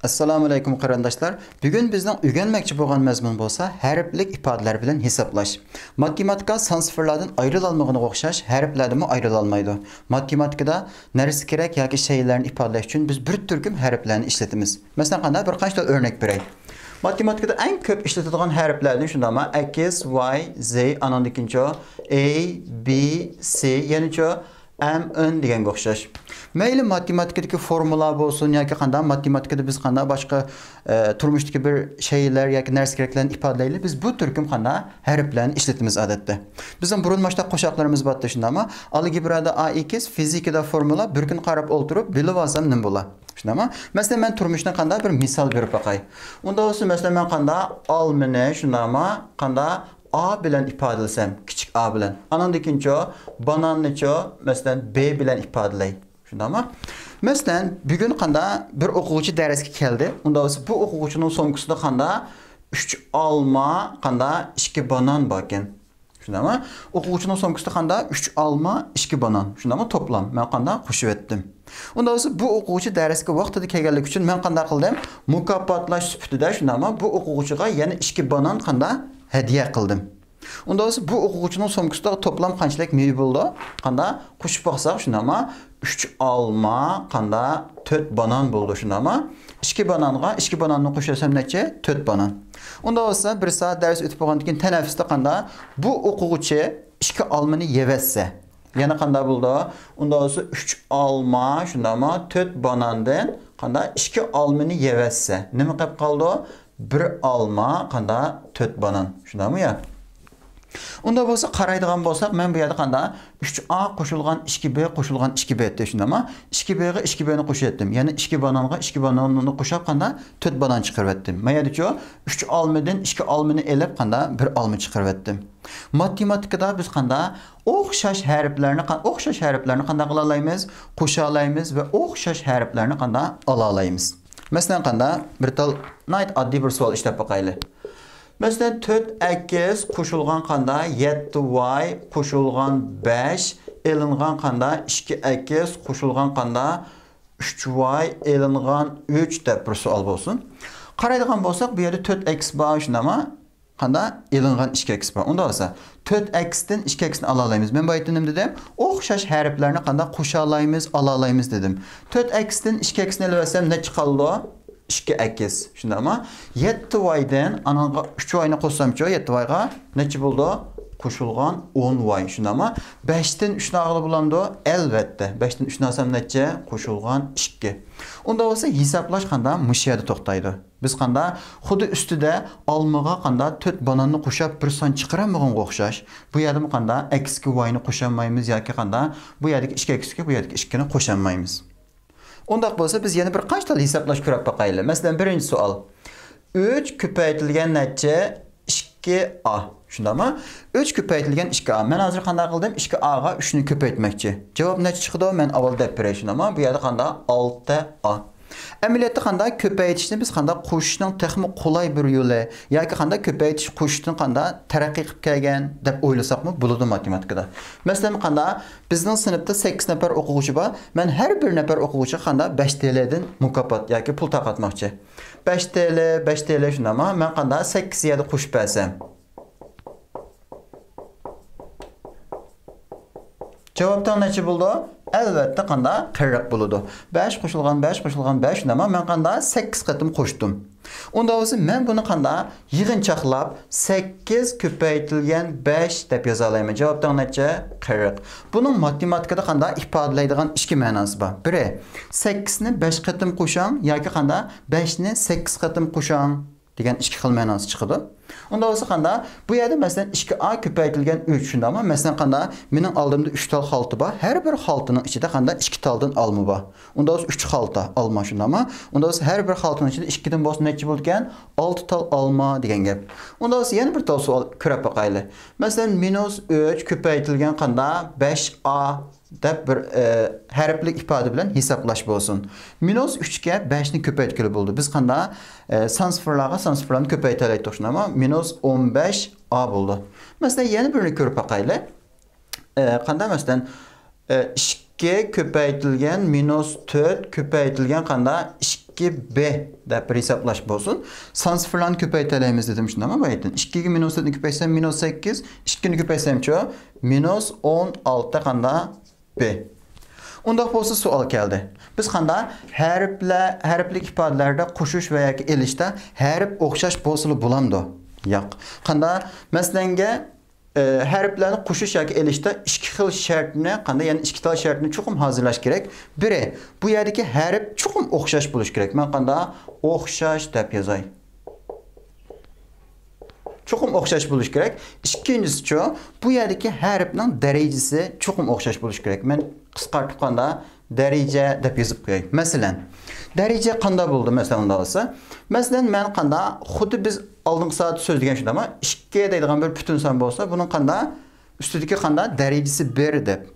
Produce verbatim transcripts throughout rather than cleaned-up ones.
ئەسسالامۇئەلەيكۇم قېرىنداشلار. بۈگۈن بىزنىڭ ئۆگەنمەكچى بولغان مەزمۇن بولسا ھەرپلىك ئىپادىلەر بىلەن ھېسابلاش. ماتېماتىكا سان سىفىرلاردىن ئايرىلالمىغىنىغا ئوخشاش ھەرپلەردىنمۇ ئايرىلالمايدۇ. ماتېماتىكىدا نەرسە كېرەك ياكى شەيئىلەرنى ئىپادىلەش ئۈچۈن بىز بىر تۈركۈم ھەرپلەرنى ئىشلىتىمىز. مەسىلەن، قانداق بىر قانچە ئۆرنەك بېرەي. ماتېماتىكىدا ئەڭ كۆپ ئىشلىتىدىغان ھەرپلەردىن شۇنداقما ئېكس، ۋاي، زى، ئانىڭدىن كېيىنچۇ ئەي، بى، سى، يەنىچۇ ئەم، ئېن دېگەنگە ئوخشاش. مەيلى ماتېماتىكىدىكى فورمۇلا بولسۇن ياكى قانداق، ماتېماتىكىدا بىز قانداق باشقا، ئە، تۇرمۇشتىكى بىر شەيئىلەر ياكى نەرسە كېرەكلەرنى ئىپادىلەيلى، بىز بۇ تۈركۈم قانداق ھەرپلەرنى ئىشلىتىمىز ئادەتتە. بىزنىڭ بۇرۇن مۇشۇنداق قوشاقلىرىمىز بارتتى شۇنداقما، ئالگېبرادا ئا ئېكس، فىزىكىدا فورمۇلا، بىر كۈن قاراپ ئولتۇرۇپ بىلىۋالسام نېمە بولا؟ شۇنداقما؟ مەسىلەن، مەن تۇرمۇشنى قانداق بىر مىسال بېرىپ باقاي. ئۇنداق بولسا، مەسىلەن، مەن قانداق ئالمىنى شۇنداقما، قانداق ئا بىلەن ئىپادىلىسەم، كىچىك ئا بىلەن. ئانىڭدىن كېيىنچۇ، باناننىچۇ، مەسىلەن، بى بىلەن ئىپادىلەي. شۇنداقمۇ؟ مەسىلەن، بۈگۈن قانداق بىر ئوقۇغۇچى دەرسكە كەلدى. ئۇنداق بولسا، بۇ ئوقۇغۇچىنىڭ سومكىسىدا قانداق ئۈچ ئالما، قانداق ئىككى بانان باركەن. شۇنداقمۇ؟ ئوقۇغۇچىنىڭ سومكىسىدا قانداق ئۈچ ئالما، ئىككى بانان. شۇنداقمۇ؟ توپلام. مەن قانداق قوشۇۋەتتىم. ئۇنداق بولسا، بۇ ئوقۇغۇچى دەرسكە ۋاقتىدا كەلگەنلىكى ئۈچۈن مەن قانداق قىلدىم؟ مۇكاپاتلاش سۈپىتىدە شۇنداقمۇ؟ بۇ ئوقۇغۇچىغا يەنە ئىككى بانان قانداق ھەدىيە قىلدىم. ئۇنداق بولسا، بۇ ئوقۇغۇچىنىڭ سومكىسىدا توپلام قانچىلىك مېۋە بولىدۇ؟ قانداق قوشۇپ باقساق، شۇنداقما؟ ئۈچ ئالما، قانداق تۆت بانان بولىدۇ، شۇنداقما؟ ئىككى بانانغا ئىككى باناننى قوشۇۋەتسەم نەچچە؟ تۆت بانان. ئۇنداق بولسا، بىر سائەت دەرس ئۆتۈپ بولغاندىن كېيىن تەنەففۇستا قانداق؟ بۇ ئوقۇغۇچى ئىككى ئالمىنى يەۋەتسە، يەنە قانداق بولىدۇ؟ ئۇنداق بولسا، ئۈچ ئالما، شۇنداقما؟ تۆت باناندىن قانداق ئىككى ئالمىنى يەۋەتسە، نېمە قېلىپ قالىدۇ؟ بىر ئالما، قانداق؟ تۆت بانان. شۇنداقمۇ يا؟ ئۇنداق بولسا، قارايدىغان بولساق، مەن بۇ يەردە قانداق؟ ئۈچ ئا قوشۇلغان ئىككى بى قوشۇلغان ئىككى بى دەيتتى، شۇنداقمۇ؟ ئىككى بىگە ئىككى بىنى قوشۇۋەتتىم. يەنى ئىككى بانانغا ئىككى باناننى قوشۇپ، قانداق؟ تۆت بانان چىقىرىۋەتتىم. ما يەردىچۇ؟ ئۈچ ئالمىدىن ئىككى ئالمىنى ئېلىپ، قانداق؟ بىر ئالما چىقىرىۋەتتىم. ماتېماتىكىدا بىز قانداق؟ ئوخشاش ھەرپلەرنى قا-، ئوخشاش ھەرپلەرنى قانداق قىلالايمىز؟ قوشالايمىز ۋە ئوخشاش ھەرپلەرنى قانداق ئالالايمىز؟ مەسىلەن، قانداق؟ بىر تال ناھايىتى ئاددىي بىر سوئال ئىشلەپ باقايلى. مەسىلەن، تۆت ئەكس قوشۇلغان قانداق؟ يەتتە ۋاي قوشۇلغان بەش ئېلىنغان قانداق؟ ئىككى ئەكس قوشۇلغان قانداق؟ ئۈچ ۋاي ئېلىنغان ئۈچ دەپ بىر سوئال بولسۇن. قارايدىغان بولساق، بۇ يەردە تۆت ئەكس بار، شۇنداقمۇ؟ قانداق؟ ئېلىنغان ئىككى ئەكس بار. ئۇنداق بولسا، تۆت ئەكستىن ئىككى ئەكسنى ئالالايمىز. مەن بايىتى نېمە دېدىم؟ ئوخشاش ھەرپلەرنى قانداق قوشالايمىز، ئالالايمىز دېدىم. تۆت ئەكستىن ئىككى ئەكسنى ئېلىۋەتسەم، نەچچە قالىدۇ؟ ئىككى ئەكس. شۇنداقمۇ؟ يەتتە ۋايدىن ئانىڭغا ئۈچ ۋاينى قوشسامچۇ، يەتتە ۋايغا نەچچە بولىدۇ؟ قوشۇلغان ئون ۋاي. شۇنداقمۇ؟ بەشتىن ئۈچنى ئالغىلى بولامدۇ؟ ئەلۋەتتە. بەشتىن ئۈچنى ئالسام نەچچە؟ قوشۇلغان ئىككى. ئۇنداق بولسا، ھېسابلاش قانداق؟ مۇشۇ يەردە توختايدۇ. بىز قانداق؟ خۇددى ئۈستىدە ئالمىغا قانداق تۆت باناننى قوشاپ بىر سان چىقىرالمىغانغا ئوخشاش. بۇ يەردىمۇ قانداق؟ ئەكسكە ۋاينى قوشالمايمىز ياكى قانداق؟ بۇ يەردىكى ئىككى ئەكسكە بۇ يەردىكى ئىككىنى قوشالمايمىز. ئۇنداق بولسا، بىز يەنە بىر قانچە تال ھېسابلاش كۆرۈپ باقايلى. مەسىلەن، بىرىنچى سوئال. ئۈچ كۆپەيتىلگەن نەچچە؟ ئىككى ئا. شۇنداقمۇ؟ ئۈچ كۆپەيتىلگەن ئىككى ئا. مەن ھازىر قانداق قىلدىم؟ ئىككى ئاغا ئۈچنى كۆپەيتمەكچى. جاۋاب نەچچە چىقىدۇ؟ مەن ئاۋۋال دەپ بېرەي، شۇنداقمۇ؟ بۇ يەردە قانداق؟ ئالتە ئا. ئەمەلىيەتتە قانداق؟ كۆپەيتىشنى بىز قانداق؟ قوشۇشنىڭ تېخىمۇ قولاي بىر يولى ياكى قانداق؟ كۆپەيتىش قوشۇشتىن قانداق تەرەققىي قىلىپ كەلگەن دەپ ئويلىساقمۇ بولىدۇ ماتېماتىكىدا. مەسىلەن، قانداق؟ بىزنىڭ سىنىپتا سەككىز نەپەر ئوقۇغۇچى بار. مەن ھەر بىر نەپەر ئوقۇغۇچىغا قانداق؟ بەش تىيىندىن مۇكاپات ياكى پۇل تارقاتماقچى. بەش تىيىن، بەش تىيىن شۇنداقمۇ؟ مەن قانداق؟ سەككىز يەردە قوشۇپ بەرسەم. جاۋابتىڭ نەچچە بولىدۇ؟ ئەلۋەتتە، قانداق؟ قىرىق بولىدۇ. بەش قوشۇلغان بەش قوشۇلغان بەش، شۇنداقمۇ؟ مەن قانداق؟ سەككىز قېتىم قوشتۇم. ئۇنداق بولسا، مەن بۇنى قانداق؟ يىغىنچاقلاپ، سەككىز كۆپەيتىلگەن بەش دەپ يازالايمەن. جاۋابتىڭ نەچچە؟ قىرىق. بۇنىڭ ماتېماتىكىدا قانداق؟ ئىپادىلەيدىغان ئىككى مەناسى بار. بىرى، سەككىزنى بەش قېتىم قوشاڭ ياكى قانداق؟ بەشنى سەككىز قېتىم قوشاڭ دېگەن ئىككى خىل مەناسى چىقىدۇ. ئۇنداق بولسا قانداق؟ بۇ يەردە مەسىلەن، ئىككى ئا كۆپەيتىلگەن ئۈچ، شۇنداقمۇ؟ مەسىلەن، قانداق؟ مېنىڭ ئالدىمدا ئۈچ تال خالتا بار. ھەر بىر خالتىنىڭ ئىچىدە قانداق؟ ئىككى تالدىن ئالما بار. ئۇنداق بولسا ئۈچ خالتا ئالما، شۇنداقمۇ؟ ئۇنداق بولسا ھەر بىر خالتىنىڭ ئىچىدە ئىككىدىن بولسا نەچچە بولىدىكەن؟ ئالتە تال ئالما دېگەن گەپ. ئۇنداق بولسا يەنە بىر تال سوئال كۆرۈپ باقايلى. مەسىلەن، مىنۇس ئۈچ كۆپەيتىلگەن قانداق؟ بەش ئا دەپ بىر، ئە، ھەرپلىك ئىپادە بىلەن ھېسابلاش بولسۇن. مىنۇس ئۈچكە بەشنى كۆپەيتكىلى بولىدۇ. بىز قانداق، ئە، سان سىفىرلارغا سان سىفىرلارنى كۆپەيتەلەيتتۇق، شۇنداقمۇ؟ مىنۇس ئون بەش ئا بولىدۇ. مەسىلەن، يەنە بىرنى كۆرۈپ باقايلى. ئە، قانداق، مەسىلەن، ئە، ئىككى ئىككى كۆپەيتىلگەن مىنۇس تۆت كۆپەيتىلگەن قاندا ئىككى بى دەپ بىر ھېسابلاش بولسۇن. سان سىفىرلارنى كۆپەيتەلەيمىز دېدىم، شۇنداقمۇ بايىتىن؟ ئىككىگە مىنۇس تۆتنى كۆپەيتسەم مىنۇس سەككىز، ئىككىنى كۆپەيتسەمچۇ؟ مىنۇس ئون ئالتە قاندا بى. ئۇنداق بولسا سوئال كەلدى. بىز قاندا ھەرپلەر، ھەرپلىك ئىپادىلەردە قوشۇش ۋە ياكى ئېلىشتا ھەرپ ئوخشاش بولسىلا بولامدۇ؟ ياق. قاندا مەسىلەنگە، ئە، ھەرپلەرنى قوشۇش ياكى ئېلىشتا ئىككى خىل شەرتنى، قاندا يەنى ئىككى تال شەرتنى چوقۇم ھازىرلاش كېرەك. بىرى، بۇ يەردىكى ھەرپ چوقۇم ئوخشاش بولۇش كېرەك. مەن قاندا ئوخشاش دەپ يازاي. چوقۇم ئوخشاش بولۇش كېرەك. ئىككىنچىسىچۇ، بۇ يەردىكى ھەرپنىڭ دەرىجىسى چوقۇم ئوخشاش بولۇش كېرەك. مەن قىسقارتىپ قاندا دەرىجە دەپ يېزىپ قوياي. مەسىلەن، دەرىجە قاندا بولىدۇ؟ مەسىلەن، ئۇنداق بولسا، مەسىلەن، مەن قاندا خۇددى بىز ئالدىنقى سائەتتە سۆزلىگەن شۇنداقمۇ؟ ئىككى دەيدىغان بىر پۈتۈن سان بولسا، بۇنىڭ قاندا ئۈستىدىكى قاندا دەرىجىسى بىر دەپ.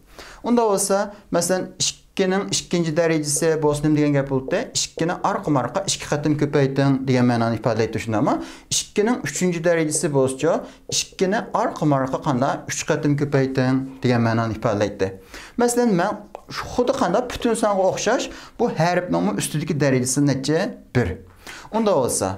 ئۇنداق بولسا، مەسىلەن، ئىككىنىڭ ئىككىنچى دەرىجىسى بولسا نېمە دېگەن گەپ بولدى؟ ئىككىنى ئارقىمۇ ئارقا ئىككى قېتىم كۆپەيتىڭ دېگەن مەنانى ئىپادىلەيدۇ، شۇنداقمۇ؟ ئىككىنىڭ ئۈچىنچى دەرىجىسى بولسىچۇ، ئىككىنى ئارقىمۇ ئارقا قاندا ئۈچ قېتىم كۆپەيتىڭ دېگەن مەنانى ئىپادىلەيتتى. مەسىلەن، مەن خۇددى قاندا پۈتۈن سانغا ئوخشاش، بۇ ھەرپنىڭمۇ ئۈستىدىكى دەرىجىسى نەچچە؟ بىر. ئۇنداق بولسا،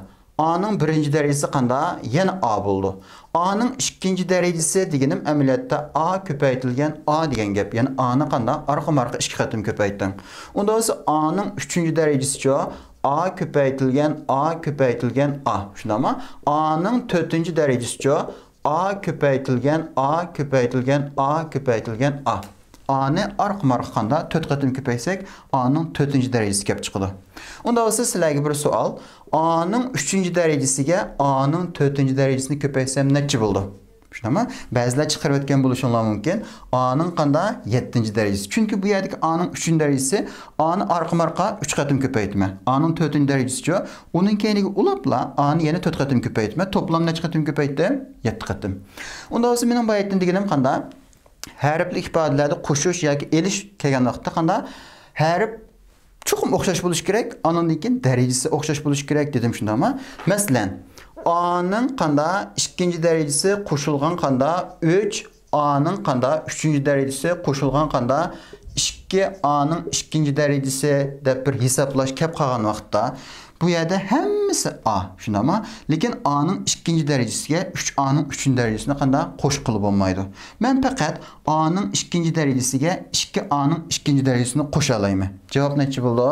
ئانىڭ بىرىنچى دەرىجىسى قاندا؟ يەنە ئا بولىدۇ. ئانىڭ ئىككىنچى دەرىجىسى دېگىنىم ئەمەلىيەتتە ئا كۆپەيتىلگەن ئا دېگەن گەپ. يەنى ئانى قاندا؟ ئارقىمۇ ئارقا ئىككى قېتىم كۆپەيتىڭ. ئۇنداق بولسا ئانىڭ ئۈچىنچى دەرىجىسىچۇ؟ ئا كۆپەيتىلگەن ئا كۆپەيتىلگەن ئا. شۇنداقمۇ؟ ئانىڭ تۆتىنچى دەرىجىسىچۇ؟ ئا كۆپەيتىلگەن ئا كۆپەيتىلگەن ئا كۆپەيتىلگەن ئا. ئانى ئارقىمۇ ئارقا قاندا تۆت قېتىم كۆپەيتسەك، ئانىڭ تۆتىنچى دەرىجىسى كەپ چىقىدۇ. ئۇنداق بولسا سىلەرگە بىر سوئال. ئانىڭ ئۈچىنچى دەرىجىسىگە ئانىڭ تۆتىنچى دەرىجىسىنى كۆپەيتسەم نەچچە بولىدۇ؟ شۇنداقمۇ؟ بەزىلەر چىقىرىۋەتكەن بولۇشۇڭلار مۇمكىن. ئانىڭ قاندا؟ يەتتىنچى دەرىجىسى. چۈنكى بۇ يەردىكى ئانىڭ ئۈچىنچى دەرىجىسى، ئانى ئارقىمۇ ئارقا ئۈچ قېتىم كۆپەيتىمەن. ئانىڭ تۆتىنچى دەرىجىسىچۇ؟ ئۇنىڭ كەينىگە ئۇلاپلا ئانى يەنە تۆت قېتىم كۆپەيتىمەن. توپلام نەچچە قېتىم كۆپەيتتىم؟ يەتتە قېتىم. ئۇنداق بولسا مېنىڭ بايىتىن دېگىنىم قاندا؟ ھەرپلىك ئىپادىلەردە قوشۇش ياكى ئېلىش كەلگەن ۋاقىتتا قاندا؟ ھەرپ چوقۇم ئوخشاش بولۇشى كېرەك، ئانىڭدىن كېيىن دەرىجىسى ئوخشاش بولۇشى كېرەك دېدىم، شۇنداقمۇ؟ مەسىلەن، ئانىڭ قاندا ئىككىنچى دەرىجىسى قوشۇلغان قاندا ئۈچ، ئانىڭ قاندا ئۈچىنچى دەرىجىسى قوشۇلغان قاندا ئىككى ئانىڭ ئىككىنچى دەرىجىسى دەپ بىر ھېسابلاش كەپ قالغان ۋاقىتتا، بۇ يەردە ھەممىسى ئا، شۇنداقمۇ؟ لېكىن ئانىڭ ئىككىنچى دەرىجىسىگە ئۈچ ئانىڭ ئۈچىنچى دەرىجىسىنى قانداق قوشقىلى بولمايدۇ. مەن پەقەت ئانىڭ ئىككىنچى دەرىجىسىگە ئىككى ئانىڭ ئىككىنچى دەرىجىسىنى قوشالايمەن. جاۋاب نەچچە بولىدۇ؟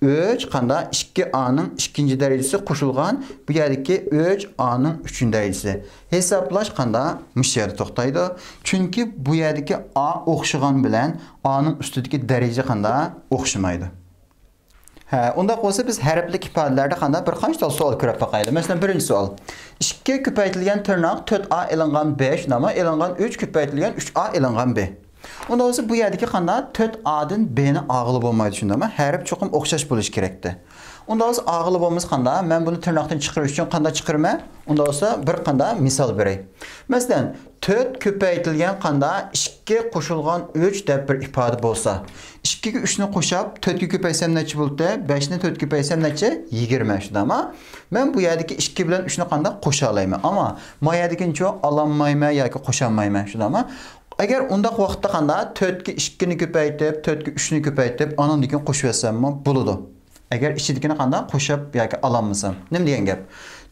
ئۈچ قاندا ئىككى ئانىڭ ئىككىنچى دەرىجىسى قوشۇلغان بۇ يەردىكى ئۈچ ئانىڭ ئۈچىنچى دەرىجىسى. ھېسابلاش قاندا مۇشۇ يەردە توختايدۇ. چۈنكى بۇ يەردىكى ئا ئوخشىغان بىلەن ئانىڭ ئۈستىدىكى دەرىجە قاندا ئوخشىمايدۇ. ھە، ئۇنداق بولسا بىز ھەرپلىك ئىپادىلەردە قانداق بىر قانچە تال سوئال كۆرۈپ باقايلى. مەسىلەن، بىرىنچى سوئال. ئىككى كۆپەيتىلگەن تىرناق تۆت ئا ئېلىنغان بى، شۇنداقمۇ؟ ئېلىنغان ئۈچ كۆپەيتىلگەن ئۈچ ئا ئېلىنغان بى. ئۇنداق بولسا بۇ يەردىكى قانداق تۆت ئادىن بىنى ئاغىلى بولمايدۇ، شۇنداقمۇ؟ ھەرپ چوقۇم ئوخشاش بولۇشى كېرەكتى. ئۇنداق بولسا ئاغىلى بولمىسا قانداق؟ مەن بۇنى تىرناقتىن چىقىرىش ئۈچۈن قانداق چىقىرىمەن؟ ئۇنداق بولسا بىر قانداق مىسال بېرەي. مەسىلەن، تۆت كۆپەيتىلگەن قاندا ئىككى قوشۇلغان ئۈچ دەپ بىر ئىپادە بولسا، ئىككىگە ئۈچنى قوشاپ، تۆتكە كۆپەيسەم نەچچە بولدى؟ بەشنى تۆتكە كۆپەيسەم نەچچە؟ يىگىرمە، شۇنداقمۇ؟ مەن بۇ يەردىكى ئىككى بىلەن ئۈچنى قانداق قوشالايمەن؟ ئەمما ما يەردىكىنىچۇ ئالالمايمەن ياكى قوشالمايمەن، شۇنداقمۇ؟ ئەگەر ئۇنداق ۋاقىتتا قاندا تۆتكە ئىككىنى كۆپەيتىپ، تۆتكە ئۈچنى كۆپەيتىپ، ئانىڭدىن كېيىن قوشۇۋەتسەممۇ بولىدۇ. ئەگەر ئىچىدىكىنى قانداق قوشۇپ ياكى ئالالمىسام. نېمە دېگەن گەپ؟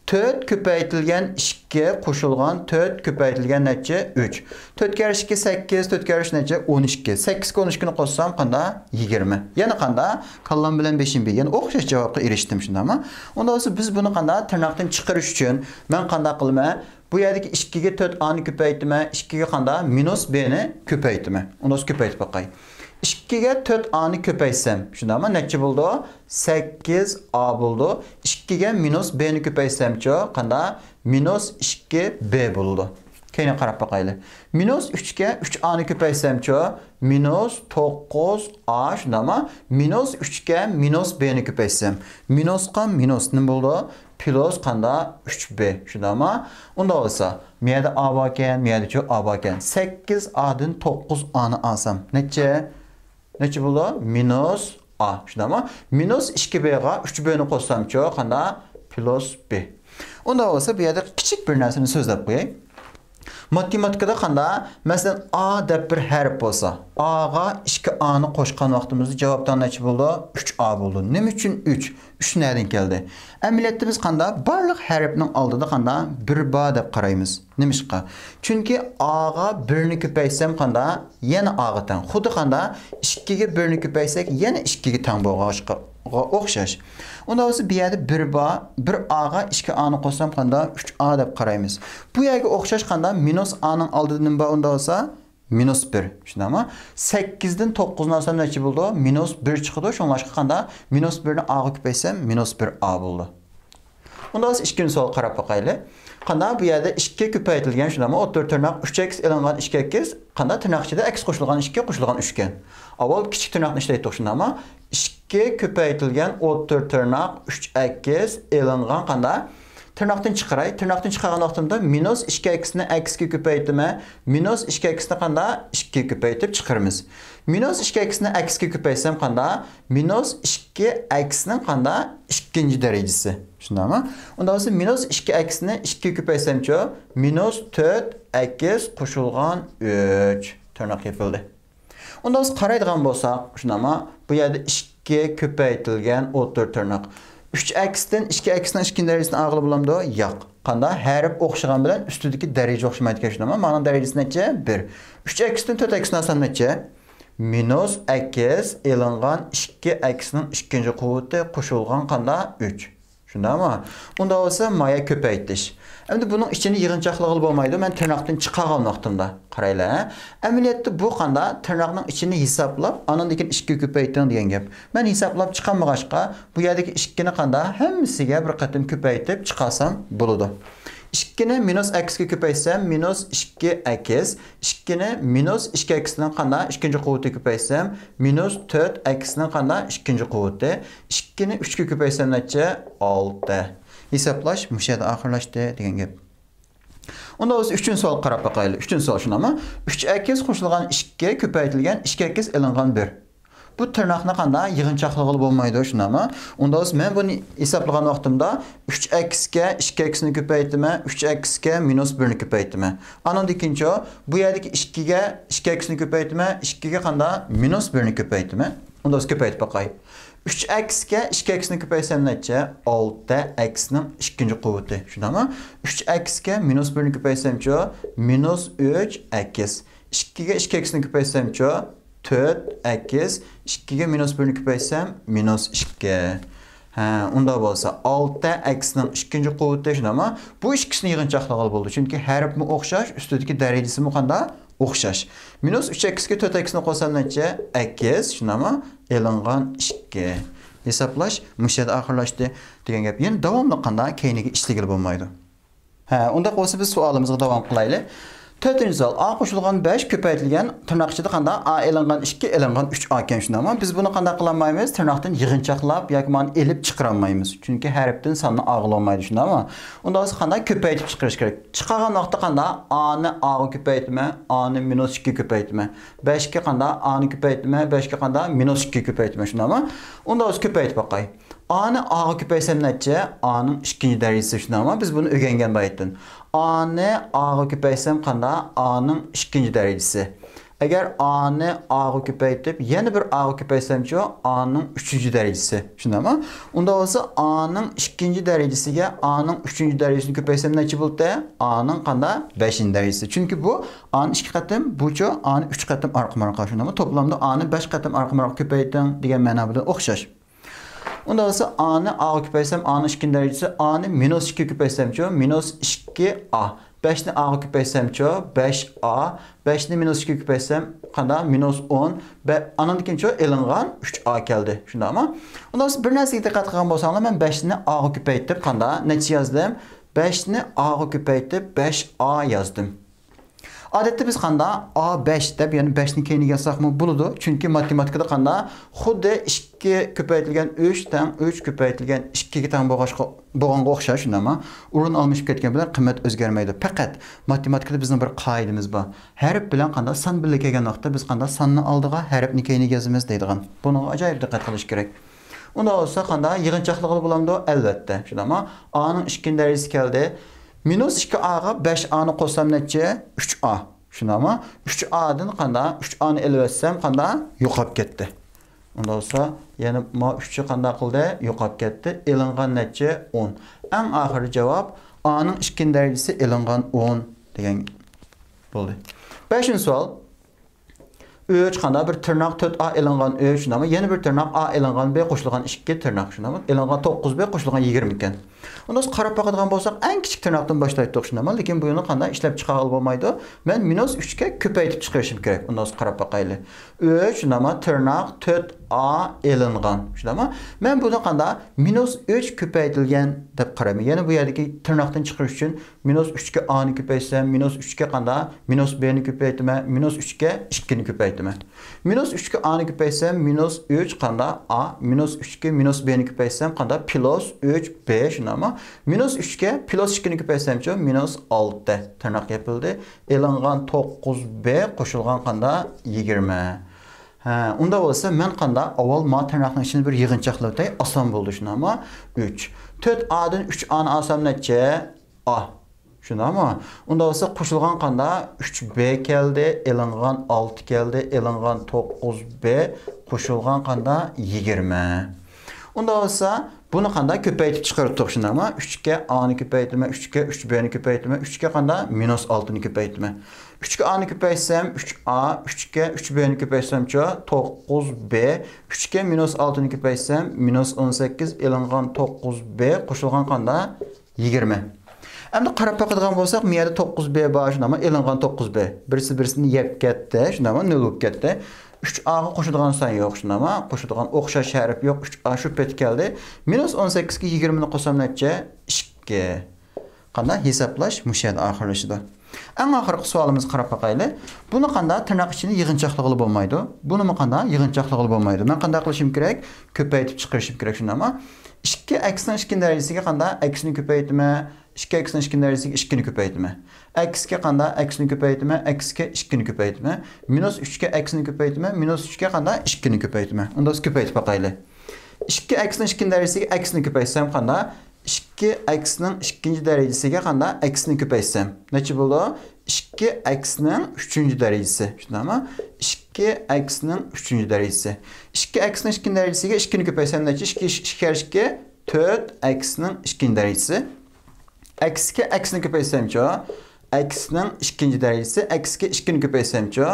تۆت كۆپەيتىلگەن ئىككى قوشۇلغان تۆت كۆپەيتىلگەن نەچچە؟ ئۈچ. تۆتكە ئىككى سەككىز، تۆتكە ئۈچ نەچچە؟ ئون ئىككى. سەككىزگە ئون ئىككىنى قوشسام قاندا؟ يىگىرمە. يەنە قاندا؟ كاللام بىلەن بېشىم بىر. يەنە ئوخشاش جاۋابقا ئېرىشتىم، شۇنداقمۇ؟ ئۇنداق بولسا بىز بۇنى قاندا تىرناقتىن چىقىرىش ئۈچۈن مەن قانداق قىلىمەن؟ بۇ يەردىكى ئىككىگە تۆت ئانى كۆپەيتىمەن، ئىككىگە قاندا؟ مىنۇس بنى كۆپەيتىمەن. ئۇنى كۆپەيتىپ باقاي. ئىككىگە تۆت ئانى كۆپەيتسەم، شۇنداقمۇ؟ نەچچە بولىدۇ؟ سەككىز ئا بولىدۇ. ئىككىگە مىنۇس بنى كۆپەيتسەمچۇ، قاندا؟ مىنۇس ئىككى ب بولىدۇ. كەينىگە قاراپ باقايلى. مىنۇس ئۈچكە ئۈچ ئانى كۆپەيتسەمچۇ؟ مىنۇس توققۇز ئا، شۇنداقمۇ؟ مىنۇس ئۈچكە مىنۇس بنى كۆپەيتسەم، مىنۇسقا مىنۇس نېمە بولىدۇ؟ پلۇس قاندا؟ ئۈچ ب، شۇنداقمۇ؟ ئۇنداق بولسا، مۇ يەردە ئا باركەن، مۇ يەردىچۇ ئا باركەن. سەككىز ئادىن توققۇز ئانى ئالسام نەچچە؟ نەچچە بولىدۇ؟ مىنۇس ئا، شۇنداقمۇ؟ مىنۇس ئىككى بغا ئۈچ بنى قوشسامچۇ، قاندا؟ پلۇس ب. ئۇنداق بولسا، بۇ يەردە كىچىك بىر نەرسىنى سۆزلەپ قوياي. ماتېماتىكىدا قاندا، مەسىلەن، ئا دەپ بىر ھەرپ بولسا، ئاغا ئىككى ئانى قوشقان ۋاقتىمىزدا جاۋابتا نەچچە بولىدۇ؟ ئۈچ ئا بولىدۇ. نېمە ئۈچۈن ئۈچ؟ ئۈچ نەدىن كەلدى؟ ئەمەلىيەتتە بىز قاندا بارلىق ھەرپنىڭ ئالدىدا قاندا بىر بار دەپ قارايمىز. نېمىشقا؟ چۈنكى ئاغا بىرنى كۆپەيتسەم قاندا يەنە ئاغا تەڭ. خۇددى قاندا ئىككىگە بىرنى كۆپەيتسەك يەنە ئىككىگە تەڭ بولغاچقا ئوخشاش. ئۇنداق بولسا بۇ يەردە بىر بار، بىر ئاغا ئىككى ئانى قوشسام قاندا ئۈچ ئا دەپ قارايمىز. بۇ يەرگە ئوخشاش قاندا مىنۇس ئانىڭ ئالدىدا نېمە بار ئۇنداق بولسا؟ مىنۇس بىر. شۇنداقمۇ؟ سەككىزدىن توققۇزنى ئالسام نەچچە بولىدۇ؟ مىنۇس بىر چىقىدۇ. شۇڭلاشقا قاندا مىنۇس بىرنى ئاغا كۆپەيتسەم مىنۇس بىر ئا بولىدۇ. ئۇنداق بولسا ئىككىنچى سوئالغا قاراپ باقايلى. قاندا بۇ يەردە ئىككى كۆپەيتىلگەن، شۇنداقمۇ؟ ئوتتۇرا تىرناق ئۈچ ئەكس ئېلىنغان ئىككى ئەكس، قاندا تىرناق ئىچىدە ئەكس قوشۇلغان ئىككى قوشۇلغان ئۈچ ئىكەن. ئاۋۋال كىچىك تىرناقنى ئىشلەيتتۇق، شۇنداقمۇ؟ ئىككى كۆپەيتىلگەن ئوتتۇرا تىرناق ئۈچ ئەكس ئېلىنغان قاندا تىرناقتىن چىقىراي. تىرناقتىن چىقارغان ۋاقتىمدا مىنۇس ئىككى ئەكسنى ئەكسكە كۆپەيتىمەن. مىنۇس ئىككى ئەكسنى قاندا ئىككىگە كۆپەيتىپ چىقىرىمىز. مىنۇس ئىككى ئەكسنى ئەكسكە كۆپەيتسەم قاندا مىنۇس ئىككى ئەكسنىڭ قاندا ئىككىنچى دەرىجىسى. شۇنداقمۇ؟ ئۇنداق بولسا مىنۇس ئىككى ئەكسنى ئىككىگە كۆپەيتسەمچۇ؟ مىنۇس تۆت ئەكس قوشۇلغان ئۈچ. تىرناق يېپىلدى. ئۇنداق بولسا قارايدىغان بولساق، شۇنداقمۇ؟ بۇ يەردە ئىككى كۆپەيتىلگەن ئوتتۇرا تىرناق. ئۈچ ئەكستىن ئىككى ئەكسنىڭ ئىككىنچى دەرىجىسىنى ئالغىلى بولامدۇ؟ ياق. قاندا؟ ھەرپ ئوخشىغان بىلەن ئۈستىدىكى دەرىجە ئوخشىمايدىكەن، شۇنداقمۇ؟ مانىڭ دەرىجىسى نەچچە؟ بىر. ئۈچ ئەكستىن تۆت ئەكسنى ئالسام نەچچە؟ مىنۇس ئەكس ئېلىنغان ئىككى ئەكسنىڭ ئىككىنچى قۇۋۋىتى قوشۇلغان قاندا؟ ئۈچ. شۇنداقمۇ؟ ئۇنداق بولسا مايا كۆپەيتىش. ئەمدى بۇنىڭ ئىچىنى يىغىنچاقلىغىلى بولمايدۇ. مەن تىرناقتىن چىقارغان ۋاقتىمدا. قارايلى، ھە؟ ئەمەلىيەتتە بۇ قاندا تىرناقنىڭ ئىچىنى ھېسابلاپ، ئانىڭدىن كېيىن ئىككىگە كۆپەيتىڭ دېگەن گەپ. مەن ھېسابلاپ چىقالمىغاچقا، بۇ يەردىكى ئىككىنى قاندا ھەممىسىگە بىر قېتىم كۆپەيتىپ چىقارسام بولىدۇ. ئىككىنى مىنۇس ئەكسكە كۆپەيتسەم، مىنۇس ئىككى ئەكس. ئىككىنى مىنۇس ئىككى ئەكسنىڭ قاندا ئىككىنچى قۇۋۋىتىگە كۆپەيتسەم، مىنۇس تۆت ئەكسنىڭ قاندا ئىككىنچى قۇۋۋىتى. ئىككىنى ئۈچكە كۆپەيتسەم نەچچە؟ ئالتە. ھېسابلاش مۇشۇ يەردە ئاخىرلاشتى دېگەن گەپ. ئۇنداق بولسا ئۈچىنچى سوئالغا قاراپ باقايلى. ئۈچىنچى سوئال شۇنداقمۇ؟ ئۈچ ئەكس قوشۇلغان ئىككى كۆپەيتىلگەن ئىككى ئەكس ئېلىنغان بىر. بۇ تىرناقنى قاندا يىغىنچاقلىغىلى بولمايدۇ، شۇنداقمۇ؟ ئۇنداق بولسا مەن بۇنى ھېسابلىغان ۋاقتىمدا ئۈچ ئەكسكە ئىككى ئەكسنى كۆپەيتىمەن، ئۈچ ئەكسكە مىنۇس بىرنى كۆپەيتىمەن. ئانىڭدىن كېيىنچۇ، بۇ يەردىكى ئىككىگە ئىككى ئەكسنى كۆپەيتىمەن، ئىككىگە قاندا مىنۇس بىرنى كۆپەيتىمەن. ئۇنداق بولسا كۆپەيتىپ باقاي. ئۈچ ئەكسكە ئىككى ئەكسنى كۆپەيتسەم نەچچە؟ ئالتە ئەكسنىڭ ئىككىنچى قۇۋۋىتى. شۇنداقمۇ؟ ئۈچ ئەكسكە مىنۇس بىرنى كۆپەيتسەمچۇ؟ مىنۇس ئۈچ ئەكس. ئىككىگە ئىككى ئەكسنى كۆپەيتسەمچۇ؟ تۆت ئەكس. ئىككىگە مىنۇس بىرنى كۆپەيتسەم، مىنۇس ئىككى. ھە، ئۇنداق بولسا، ئالتە ئەكسنىڭ ئىككىنچى قۇۋۋىتى، شۇنداقمۇ؟ بۇ ئىككىسىنى يىغىنچاقلىغىلى بولىدۇ، چۈنكى ھەرپمۇ ئوخشاش، ئۈستىدىكى دەرىجىسىمۇ قاندا؟ ئوخشاش. مىنۇس ئۈچ ئەكسكە تۆت ئەكسنى قوشسام نەچچە؟ ئەكس، شۇنداقمۇ؟ ئېلىنغان ئىككى. ھېسابلاش مۇشۇ يەردە ئاخىرلاشتى دېگەن گەپ. يەنە داۋاملىق قاندا كەينىگە ئىشلىگىلى بولمايدۇ. ھە، ئۇنداق بولسا بىز سوئالىمىزغا داۋام قىلايلى. تۆتىنچى سوئال، ئا قوشۇلغان بەش كۆپەيتىلگەن تىرناق ئىچىدە قاندا ئا ئېلىنغان ئىككى ئېلىنغان ئۈچ ئا ئىكەن، شۇنداقمۇ؟ بىز بۇنى قانداق قىلالمايمىز؟ تىرناقتىن يىغىنچاقلاپ ياكى مانا ئېلىپ چىقىرالمايمىز. چۈنكى ھەرپتىن ساننى ئالغىلى بولمايدۇ، شۇنداقمۇ؟ ئۇنداق بولسا قانداق؟ كۆپەيتىپ چىقىرىش كېرەك. چىقارغان ۋاقىتتا قاندا ئانى ئاغا كۆپەيتىمەن، ئانى مىنۇس ئىككىگە كۆپەيتىمەن. بەشكە قاندا ئانى كۆپەيتىمەن، بەشكە قاندا مىنۇس ئىككىگە كۆپەيتىمەن، شۇنداقمۇ؟ ئۇنداق بولسا كۆپەيتىپ باقاي. ئانى ئاغا كۆپەيتسەم نەچچە؟ ئانىڭ ئىككىنچى دەرىجىسى، شۇنداقمۇ؟ بىز بۇنى ئۆگەنگەن بايىتتىن. ئانى ئاغا كۆپەيتسەم قاندا؟ ئانىڭ ئىككىنچى دەرىجىسى. ئەگەر ئانى ئاغا كۆپەيتىپ، يەنە بىر ئاغا كۆپەيتسەمچۇ؟ ئانىڭ ئۈچىنچى دەرىجىسى. شۇنداقمۇ؟ ئۇنداق بولسا، ئانىڭ ئىككىنچى دەرىجىسىگە ئانىڭ ئۈچىنچى دەرىجىسىنى كۆپەيتسەم نەچچە بولدى؟ ئانىڭ قاندا؟ بەشىنچى دەرىجىسى. چۈنكى بۇ ئانى ئىككى قېتىم، بۇچۇ ئانى ئۈچ قېتىم ئارقىمۇ ئارقا. شۇنداقمۇ؟ توپلامدا ئانى بەش قېتىم ئارقىمۇ ئارقا كۆپەيتىڭ دېگەن مەنا بىلەن ئوخشاش. ئۇنداق بولسا، ئانى ئاغا كۆپەيتسەم، ئانىڭ ئىككىنچى دەرىجىسى ئانى مىنۇس ئىككىگە كۆپەيتسەمچۇ؟ مىنۇس ئىككى ئا. بەشنى ئاغا كۆپەيتسەمچۇ؟ بەش ئا. بەشنى مىنۇس ئىككىگە كۆپەيتسەم، قاندا؟ مىنۇس ئون. بە-، ئانىڭدىن كېيىنچۇ؟ ئېلىنغان ئۈچ ئا كەلدى. شۇنداقمۇ؟ ئۇنداق بولسا، بىر نەرسىگە دىققەت قىلغان بولساڭلار، مەن بەشنى ئاغا كۆپەيتىپ، قاندا؟ نەچچە يازدىم؟ بەشنى ئاغا كۆپەيتىپ، بەش ئا يازدىم. ئادەتتە بىز قاندا؟ ئا بەش دەپ، يەنى بەشنى كەينىگە يازساقمۇ بولىدۇ. چۈنكى ماتېماتىكىدا قاندا؟ خۇددى ئىككى كۆپەيتىلگەن ئۈچ تەڭ ئۈچ كۆپەيتىلگەن ئىككىگە تەڭ بولغاچقا، بولغانغا ئوخشاش، شۇنداقمۇ؟ ئورۇن ئالمىشىپ كەتكەن بىلەن قىممەت ئۆزگەرمەيدۇ. پەقەت ماتېماتىكىدا بىزنىڭ بىر قائىدىمىز بار. ھەرپ بىلەن قاندا؟ سان بىللە كەلگەن ۋاقىتتا بىز قاندا؟ ساننى ئالدىغا ھەرپنى كەينىگە يازىمىز دەيدىغان. بۇنىڭغا ئاجايىپ دىققەت قىلىش كېرەك. ئۇنداق بولسا قاندا؟ يىغىنچاقلىغىلى بولامدۇ؟ ئەلۋەتتە. شۇنداقمۇ؟ ئانىڭ ئىككىنچى دەرىجىسى كەلدى. مىنۇس ئىككى ئاغا بەش ئانى قوشسام نەچچە؟ ئۈچ ئا. شۇنداقمۇ؟ ئۈچ ئادىن قاندا؟ ئۈچ ئانى ئېلىۋەتسەم قاندا؟ يوقاپ كەتتى. ئۇنداق بولسا، يەنە ما ئۈچى قانداق قىلدى؟ يوقاپ كەتتى. ئېلىنغان نەچچە؟ ئون. ئەڭ ئاخىرى جاۋاب، ئانىڭ ئىككىنچى دەرىجىسى ئېلىنغان ئون دېگەن بولدى. بەشىنچى سوئال. ئۈچ قانداق؟ بىر تىرناق تۆت ئا ئېلىنغان ئۈچ، شۇنداقمۇ؟ يەنە بىر تىرناق ئا ئېلىنغان بى قوشۇلغان ئىككى تىرناق، شۇنداقمۇ؟ ئېلىنغان توققۇز بى قوشۇلغان يىگىرمە ئىكەن. ئۇنداق قاراپ باقىدىغان بولساق، ئەڭ كىچىك تىرناقتىن باشلايتتۇق، شۇنداقمۇ؟ لېكىن بۇ يەرنى قانداق ئىشلەپ چىقارغىلى بولمايدۇ. مەن مىنۇس ئۈچكە كۆپەيتىپ چىقىرىشىم كېرەك. ئۇنداق قاراپ باقايلى. ئۈچ، شۇنداقمۇ؟ تىرناق تۆت ئا ئېلىنغان، شۇنداقمۇ؟ مەن بۇنى قانداق؟ مىنۇس ئۈچ كۆپەيتىلگەن دەپ قارايمەن. يەنە بۇ يەردىكى تىرناقتىن چىقىرىش ئۈچۈن مىنۇس ئۈچكە ئانى كۆپەيتسەم، مىنۇس ئۈچكە قاندا؟ مىنۇس بنى كۆپەيتىمەن، مىنۇس ئۈچكە ئىككىنى كۆپەيتىمەن. مىنۇس ئۈچكە ئانى كۆپەيتسەم، مىنۇس ئۈچ قاندا؟ ئا، مىنۇس ئۈچكە مىنۇس بنى كۆپەيتسەم، قاندا؟ پلۇس ئۈچ ب، شۇنداقمۇ؟ مىنۇس ئۈچكە پلۇس ئىككىنى كۆپەيتسەمچۇ؟ مىنۇس ئالتە. تىرناق يېپىلدى. ئېلىنغان توققۇز ب قوشۇلغان قاندا؟ يىگىرمە. ھە، ئۇنداق بولسا، مەن قاندا؟ ئاۋۋال ما تىرناقنىڭ ئىچىنى بىر يىغىنچاقلاۋېتەي، ئاسان بولدى، شۇنداقمۇ؟ ئۈچ. تۆت ئادىن ئۈچ ئانى ئالسام نەچچە؟ ئا. شۇنداقمۇ؟ ئۇنداق بولسا، قوشۇلغان قاندا؟ ئۈچ ب كەلدى، ئېلىنغان ئالتە كەلدى، ئېلىنغان توققۇز ب، قوشۇلغان قاندا؟ يىگىرمە. ئۇنداق بولسا، بۇنى قاندا؟ كۆپەيتىپ چىقىرتتۇق، شۇنداقمۇ؟ ئۈچكە ئانى كۆپەيتىمەن، ئۈچكە ئۈچ بنى كۆپەيتىمەن، ئۈچكە قاندا؟ مىنۇس ئالتىنى كۆپەيتىمەن. ئۈچكە ئانى كۆپەيتسەم، ئۈچ ئا، ئۈچكە ئۈچ بنى كۆپەيتسەمچۇ؟ توققۇز ب، ئۈچكە مىنۇس ئالتىنى كۆپەيتسەم، مىنۇس ئون سەككىز، ئېلىنغان توققۇز ب، قوشۇلغان قاندا؟ يىگىرمە. ئەمدى قاراپ باقىدىغان بولساق، مۇ يەردە توققۇز ب بار، شۇنداقمۇ؟ ئېلىنغان توققۇز ب. بىرسى بىرسىنى يەپ كەتتى، شۇنداقمۇ؟ نۆل بولۇپ كەتتى. ئۈچ ئاغا قوشىدىغان سان يوق، شۇنداقمۇ؟ قوشىدىغان ئوخشاش ھەرپ يوق. ئۈچ ئا شۇ پېتى كەلدى. مىنۇس ئون سەككىزگە يىگىرمىنى قوشسام نەچچە؟ ئىككى. قانداق؟ ھېسابلاش مۇشۇ يەردە ئاخىرلىشىدۇ. ئەڭ ئاخىرقى سوئالىمىزغا قاراپ باقايلى. بۇنى قانداق؟ تىرناق ئىچىنى يىغىنچاقلىغىلى بولمايدۇ. بۇنىمۇ قانداق؟ يىغىنچاقلىغىلى بولمايدۇ. مەن قانداق قىلىشىم كېرەك؟ كۆپەيتىپ چىقىرىشىم كېرەك، شۇنداقمۇ؟ ئىككى ئەكسنىڭ ئىككىنچى دەرىجىسىگە قانداق؟ ئەكسنى كۆپەيتىمەن. ئىككى ئەكسنىڭ ئىككىنچى دەرىجىسىگە ئىككىنى كۆپەيتىمەن. ئەكسكە قانداق؟ ئەكسنى كۆپەيتىمەن، ئەكسكە ئىككىنى كۆپەيتىمەن. مىنۇس ئۈچكە ئەكسنى كۆپەيتىمەن، مىنۇس ئۈچكە قانداق؟ ئىككىنى كۆپەيتىمەن. ئۇنداق بولسا كۆپەيتىپ باقايلى. ئىككى ئەكسنىڭ ئىككىنچى دەرىجىسىگە ئەكسنى كۆپەيتسەم قانداق؟ ئىككى ئەكسنىڭ ئىككىنچى دەرىجىسىگە قانداق؟ ئەكسنى كۆپەيتسەم نەچچە بولىدۇ؟ ئىككى ئەكسنىڭ ئۈچىنچى دەرىجىسى، شۇنداقمۇ؟ ئىككى ئەكسنىڭ ئۈچىنچى دەرىجىسى. ئىككى ئەكسنىڭ ئىككىنچى دەرىجىسىگە ئىككىنى كۆپەيتسەم نەچچە؟ ئىككى، ئىككى كەررە ئىككى، تۆت ئەكسنىڭ ئىككىنچى دەرىجىسى. ئەكسكە ئەكسنى كۆپەيتسەمچۇ؟ ئەكسنىڭ ئىككىنچى دەرىجىسى، ئەكسكە ئىككىنى كۆپەيتسەمچۇ؟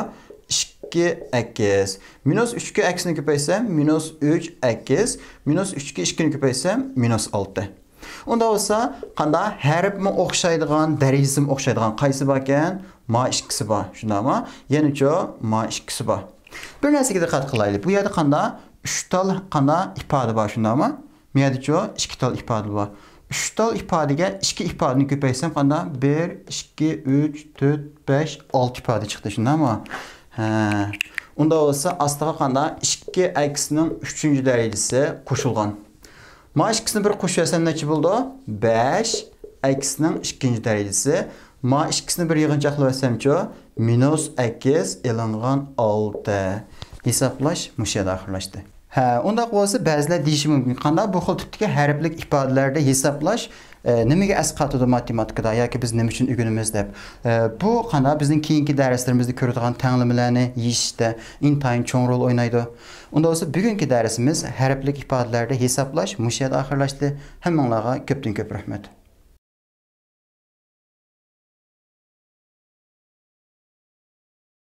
ئىككى ئەكس. مىنۇس ئۈچكە ئەكسنى كۆپەيتسەم، مىنۇس ئۈچ ئەكس. مىنۇس ئۈچكە ئىككىنى كۆپەيتسەم، مىنۇس ئالتە. ئۇنداق بولسا، قانداق؟ ھەرپمۇ ئوخشايدىغان، دەرىجىسىمۇ ئوخشايدىغان قايسى باركەن؟ ما ئىككىسى بار، شۇنداقمۇ؟ يەنىچۇ؟ ما ئىككىسى بار. بىر نەرسىگە دىققەت قىلايلى. بۇ يەردە قانداق؟ ئۈچ تال قانداق؟ ئىپادە بار، شۇنداقمۇ؟ بۇ يەردىچۇ؟ ئىككى تال ئىپادە بار. ئۈچ تال ئىپادىگە ئىككى ئىپادىنى كۆپەيتسەم قانداق؟ بىر، ئىككى، ئۈچ، تۆت، بەش، ئالتە ئىپادە چىقتى، شۇنداقمۇ؟ ھە. ئۇنداق بولسا ئاستىغا قانداق؟ ئىككى ئەكسنىڭ ئۈچىنچى دەرىجىسى قوشۇلغان. ما ئىككىسىنى بىر قوشۇۋەرسەم نەچچە بولىدۇ؟ بەش ئەكسنىڭ ئىككىنچى دەرىجىسى. ما ئىككىسىنى بىر يىغىنچاقلىۋەتسەمچۇ؟ مىنۇس ئەكس ئېلىنغان ئالتە. ھېسابلاش مۇشۇ يەردە ئاخىرلاشتى. ھە، ئۇنداق بولسا بەزىلەر دېيىشى مۇمكىن، قانداق بۇ خىل تىپتىكى ھەرپلىك ئىپادىلەردە ھېسابلاش، ئە، نېمىگە ئەسقاتىدۇ ماتېماتىكىدا ياكى بىز نېمە ئۈچۈن ئۆگىنىمىز دەپ. ئە، بۇ قانداق بىزنىڭ كېيىنكى دەرسلىرىمىزدە كۆرىدىغان تەڭلىمىلەرنى يېشىشتە ئىنتايىن چوڭ رول ئوينايدۇ. ئۇنداق بولسا بۈگۈنكى دەرسىمىز ھەرپلىك ئىپادىلەردە ھېسابلاش مۇشۇ يەردە ئاخىرلاشتى. ھەممىڭلارغا كۆپتىن كۆپ رەھمەت.